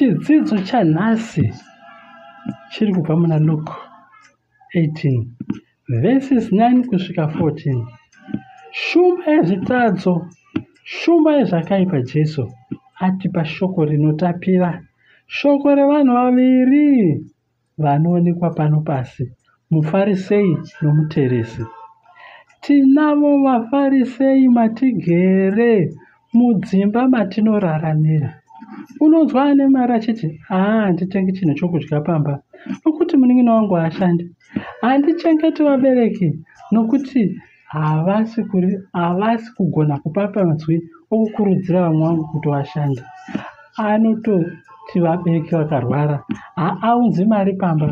Chidzidzo chanhasi chiri kubva muna Luke 18 verses 9 kusvika 14. Shumba yezvitadzo, shumba yezvakaipa Jesu atipa shoko rinotapira, shoko revanhu vaviri vanoonekwa pano pasi, muFarisei nomuteresi. Tinavo vaFarisei matigere mudzimba matinoraramira. Unonzwa ane mari achiti, haa handitengi chinhu chokudya pamba nokuti munin'ina wangu haashandi. Handichengeti vabereki nokuti havasi, kuri, havasi kugona kupa manzwi okukurudzira vamwe vangu kuti vashande. Anototi vabereki vakarwara haaunzi mari pamba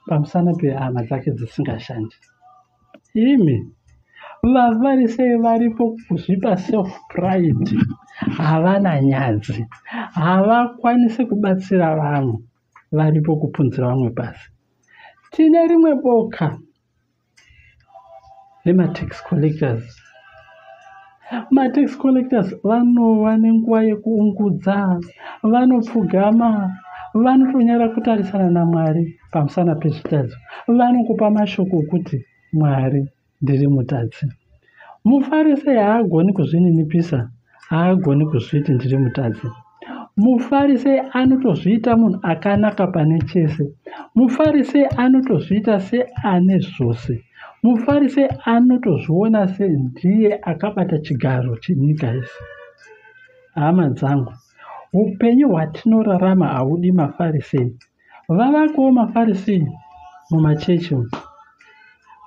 pamusana pehama dzake dzisingashandi. Imi vaFarisei varipo kuzvipa self pride, havana nyadzi, havakwanisi kubatsira vamwe, varipo kupunzira vamwe pasi. Tine rimwe boka rematax collectors. Matax collectors vanova nenguva yekuungudza, vanopfugama, vanotonyara kutarisana naMwari pamusana pezvitadzo. Vanokupa mashoko okuti Mwari ndiri mutadzi. MuFarise haagoni kuzvininipisa, haagoni kuzviti ndiri mutadzi. MuFarise anotozviita munhu akanaka pane chese. MuFarise anotozviita seane zvose. MuFarise anotozviona sendiye akabata chigaro chenyika yese. Hama dzangu, upenyu hwatinorarama haudi maFarisei. Vavakowo maFarisei mumachechi umu.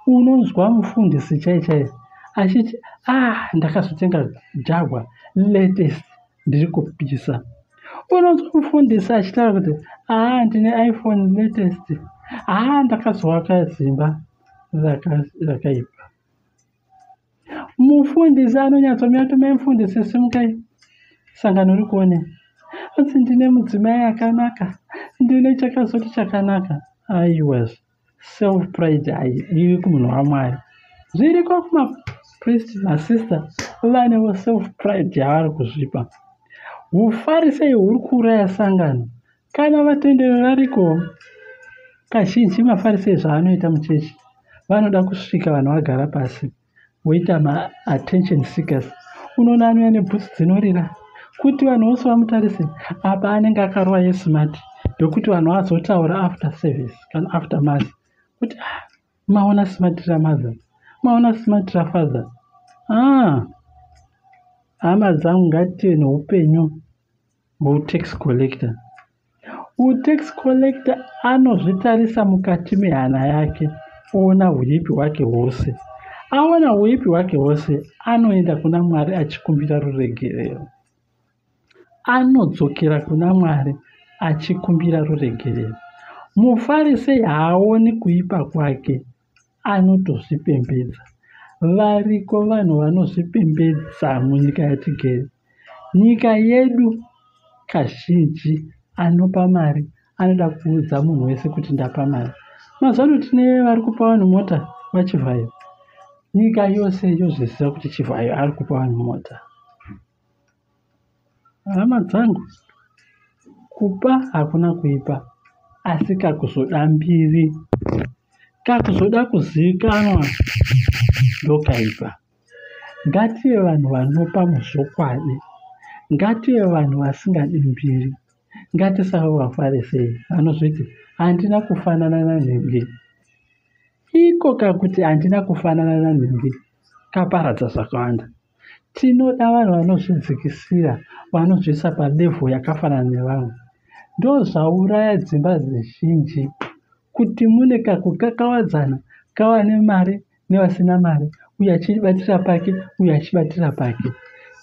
Unonzwa mufundisi chai chai achiti ah ndakazotenga Jaguar latest ndiri kupisa. Unonzwa mufundisi achitaura kuti ah ndine iPhone latest ah ndakazovaka zimba rakaipa. Mufundisi anonyatsomira kuti mai mufundisi simukai sangano rikuone. Hanzi ndine mudzimai akanaka ndine chakazoti chakanaka. Aiwa self pride haidiwi kumunhu waMwari. Zviriko kumapriest masister vanewo self pride yavari kuzvipa. Hufarisei huri kuuraya sangano. Kana vatenderi variko, kazhinji mafarisei zvaanoita muchechi vanoda kusvika vanhu vagara pasi voita maattention seekers. Unoona anouya nebhutsu dzinorira kuti vanhu vose vamutarise. Apa anenge akarova yesmart ndokuti vanhu vazotaura after service kana after mass kuti ah, maona smart ramother, maona smart rafather. Ah, hama dzangu ngative neupenyu hwetax collector. Utax collector anozvitarisa mukati mehana yake oona huipi hwake hwose. Aona huipi hwake hwose anoenda kuna Mwari achikumbira ruregerero. Anodzokera kuna Mwari achikumbira ruregerero. MuFarisei haaoni kuipa kwake, anotozvipembedza. Variko vanhu vanozvipembedza munyika yatigere. Nyika yedu kazhinji anopa mari anoda kuudza munhu wese kuti ndapa mari. Mazuva ano tine vari kupa vanhu mota vaChivhayo. Nyika yose yozviziva kuti Chivhayo ari kupa vanhu mota. Hama dzangu, kupa hakuna kuipa asi kakuzoda mbiri, kakuzoda kuzivikanwa ndokaipa. Ngative vanhu vanopa muzvokwadi, ngative vanhu vasingadi mbiri, ngatisave vaFarisei vanozviti handina kufanana nanhingi. Iko kakuti handina kufanana nanhingi kaparadza zvakawanda. Tinoda vanhu vanozvidzikisira, vanozviisa palevel yakafanana nevamwe. Ndozvauraya dzimba dzizhinji kuti mune kakukakavadzana kavane mari nevasina mari, uyu achibatira pake, uyu achibatira pake.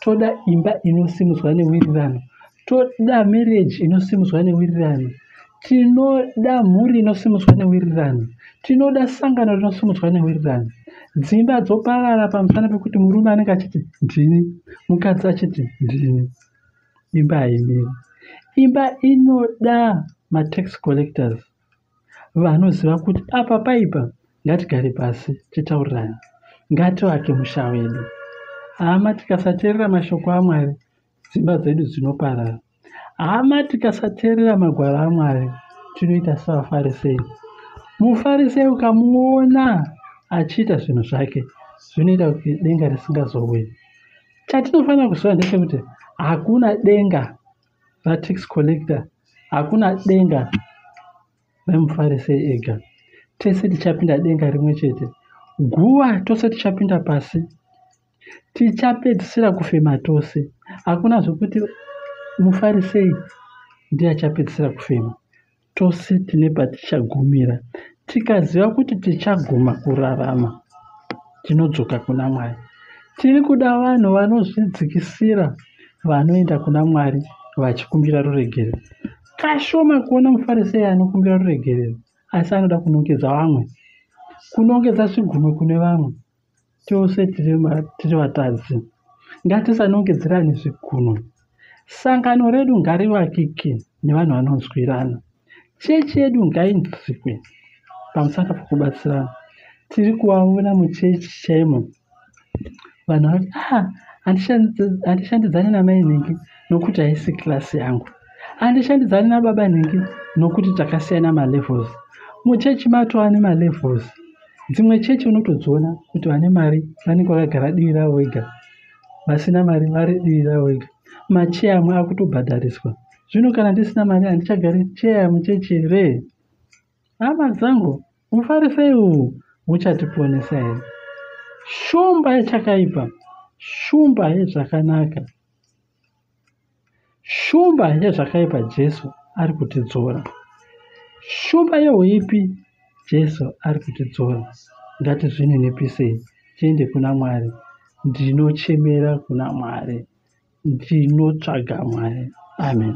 Toda imba inosimudzwa newirirano. Toda marriage inosimudzwa newirirano. Tinoda mhuri inosimudzwa newirirano. Tinoda sangano rinosimudzwa newirirano. Dzimba dzoparara pamusana pekuti murume anenge achiti ndini, mukadzi achiti ndini. Imba haimiri. Imba inoda matax collectors vanoziva kuti apa paipa ngatigare pasi titaurirane. Ngativake musha wedu. Hama tikasateerera mashoko aMwari dzimba dzedu dzinoparara. Hama tikasateerera magwaro aMwari tinoita sevaFarisei. MuFarisei ukamuona achiita zvinhu zvake zvinoita kuti denga risingazouyi. Chatinofanira kuziva ndechekuti hakuna denga ratax collector, hakuna denga remuFarisei ega. Tese tichapinda denga rimwe chete. Guva tose tichapinda pasi. Tichapedzisira kufema tose. Hakuna zvekuti muFarisei ndiye achapedzisira kufema. Tose tine patichagumira. Tikaziva kuti tichaguma kurarama, tinodzoka kuna Mwari. Tiri kuda vanhu vanozvidzikisira vanoenda kuna Mwari vachikumbira ruregerero. Kashoma kuona muFarisei anokumbira ruregerero, asi anoda kunongedza vamwe. Kunongedza zvigunwe kune vamwe. Tose tiri vatadzi. Ngatisanongedzerane zvigunwe. Sangano redu ngarivakike nevanhu vanonzwirana. Chechi yedu ngainzwikwe pamusana pokubatsirana. Tiri kuvaona muchechi chaimo vanhu vanoti ah handishandidzani namai nhingi nokuti haisi class yangu. Handishandidzani nababa nhingi nokuti takasiyana malevels. Muchechi matova nemalevels. Dzimwe chechi unotodziona kuti vane mari vanenge vakagara divi ravo vega, vasina mari vari divi ravo vega. Macheya amwe akutobhadhariswa. Zvino kana ndisina mari handichagari cheya muchechi here? Hama dzangu, mufarisei uhu huchatiponesa here? Shumba yechakaipa, shumba yezvakanaka. Shumba yezvakaipa Jesu ari kutidzora. Shumba yehuipi Jesu ari kutidzora. Ngatizvininipisei tiende kuna Mwari. Ndinochemera kuna Mwari. Ndinotsvaga Mwari. Amen.